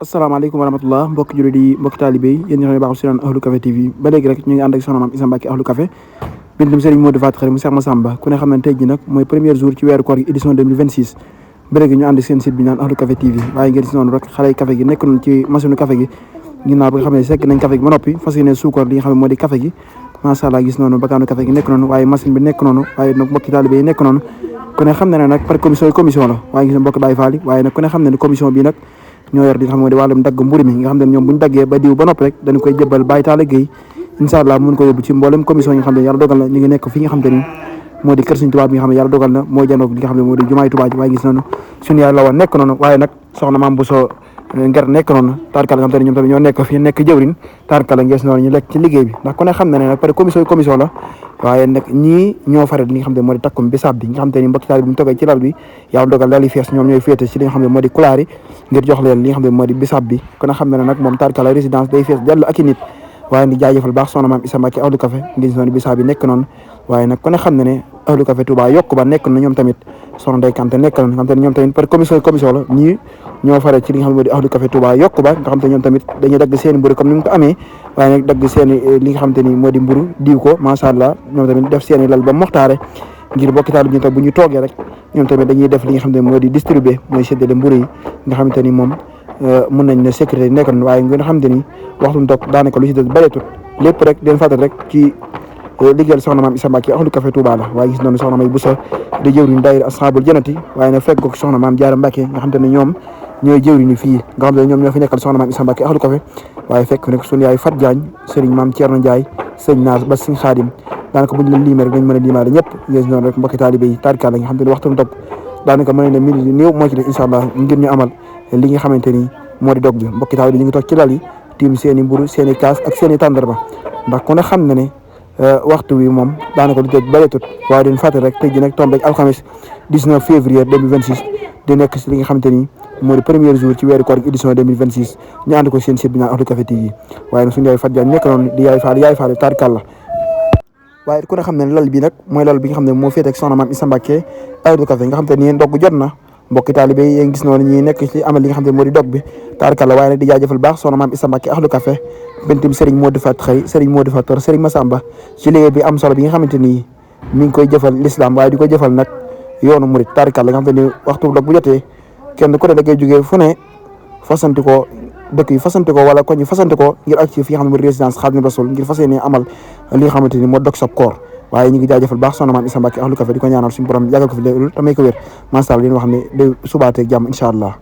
asalaamaaleykum wa rahmatullah mbokki jullit yi mbokki taalibe yi yéen ñi xam ne baaxul si naan Ahlu Café TV ba léegi rek ñu ngi ànd ak soxna maam Issa Mbacke Ahlu Café bintum Serigne Modou Faty Khary mu Cheikh Massamba ku ne xam ne tey ji nag mooy premier jour ci weeru koor gi édition 2026 ba léegi ñu ànd seen site bi naan Ahlu Café TV waaye ngeen si noonu rek xale yi café gi nekk noonu ci machine café gi ginnaaw bi nga xam ne sekk nañ café gi ba noppi fas yéene suukar li nga xam ne moo di café gi macha allah gis noonu bakaanu café gi nekk noonu waaye machine bi nekk noonu waaye nag mbokki taalibe yi nekk noonu ku ne xam ne nag par commission la waaye gis na mbokki Baye Fall waaye nag ku ne xam ne commission bi nag ñoo yor li nga xam ne moo di wàllum dagg mburu mi nga xam ne ñoom buñ daggee ba diw ba noppi rek dañ koy jëbal Baye Talla Gueye incha allah mun ko yóbbu ci mboolem commission yi nga xam ne yàlla dogal na ñu ngi nekk fi nga xam te ni moo di kër Sëriñ Tuubaa bi nga xam ne yàlla dogal na moo janoog li nga xam ne moo di jumaay Tuubaa ji waaye gis nañu suñu yaay la woon nekk noonu waaye nag soxna maam Bousso nger nekk noonu tarkala nga xam te ne ñoom tamit ñoo nekk fii nekk jëwrin tarkala ngees noonu ñu lekk ci liggéey bi ndax ku ne xam ne ne nag pare commission la waaye nag ñii ñoo faral li nga xam ne moo di takkum bisaab bi nga xam te ni mbokki taal bi mu toggee ci lal bi yàlla dogal lali fees ñoom ñooy féete ci li nga xam ne moo di kulaar yi ngir jox leen li nga xam ne moo di bisaab bi ku ne xam ne nag moom tarkala résidence day fees dell ak i nit waaye di jaajëfal baax soxna maam Issa Mbacke Ahlu Café ngis noonu bisaab bi nekk noonu waaye nag ku ne xam ne ne Ahlu Café Touba yokk ba nekk na ñoom tamit soxna Ndeye Kanté nekk na nga xam te ne ñoom tamit par commission la ñii ñoo fare ci li nga xam ne moo di Ahlu Café Touba yokk ba nga xam te ñoom tamit dañuy dagg seen mburu comme ni mu ko amee waaye nag dagg seen li nga xam te ni moo di mburu diw ko macha allah ñoom tamit def seen lal ba moxtaare ngir bokki taal bi ñu bu ñu toogee rek ñoom tamit dañuy def li nga xam ne moo di distribuer mooy séddale mburu yi nga xamante ni moom mën nañ ne sécurité nekk na waaye nga xamante ni waxtu toog daanaka lu ci des bëreetut lépp rek den fàttali rek ci liggéeyal soxna maam Issa Mbacke Ahlu Café Touba la waaye gis noonu soxna may Bousso di jëwriñ daayira ashabul jannati waaye nag fekk ko soxna maam Jaara Mbacke nga xam te ne ñoom ñooy jëwriñu fii nga xam ne ñoom ñoo fi nekkal soxna maam Issa Mbacke Ahlu Café waaye fekk nag suñu yaay Fat Diagne sëriñ maam Thierno Ndiaye sëriñ Naas ba sëriñ Xaadim daanaka buñ leen liimee rek dañ mën a liimaale ñëpp gis noonu rek mbokki taalibe yi tarkala nga xam te ne waxtu dog daanaka mën nañ ne minute yu néew moo ci def incha allah ngir ñu amal li nga xamante ni moo di dog bi mbokki taalibe yi ñu ngi toog ci lal yi tiim seen i mburu seen i kaas ak seen i tàndarma ndax ku ne xam na ne waxtu wi moom daanaka du tëj bëreetut waaye dañ fàttali rek tey ji nag tombé alxames 19 février 2026 di nekk si li nga xamante ni moo di premier jour ci weeru koor édition 2026 ñu ànd ko seen site bi naan Ahlu Café TV waaye nag suñu yaay Fat Diagne nekk noonu di yaay faal tarkal la waaye ku ne xam ne lal bi nag mooy lal bi nga xam ne moo féete ak soxna maam Issa Mbacke Ahlu Café nga xam te ni ndogg jot na mbokki taalibe yi yéen gis noonu ñi nekk ci amal li nga xam ne moo di dog bi tarkala waaye nag di jaajëfal baax soxna maam Issa Mbacke Ahlu Café bintum Serigne Modou Faty Khary Serigne Modou Faty Khary Serigne Massamba ci liggéey bi am solo bi nga xamante ni mi ngi koy jëfal l'islam waaye di ko jëfal nag yoonu murit tarkala nga xamante ni waxtu dog bu jotee kenn ku ne da ngay jógee fu ne fasanti ko dëkk yi fasanti ko wala koñ yi fasanti ko ngir ak ci fi nga xam ne moo di résidence Xaadimu Rasuul ngir fas yéene amal li nga xamante ni moo dog sab koor waaye ñu ngi jaajëfal baax soxna maam Issa Mbacke Ahlu Café di ko ñaanal suñu borom yàggal ko fi tamay ko wér macha allah li wax ne day subaatee jàmm incha allah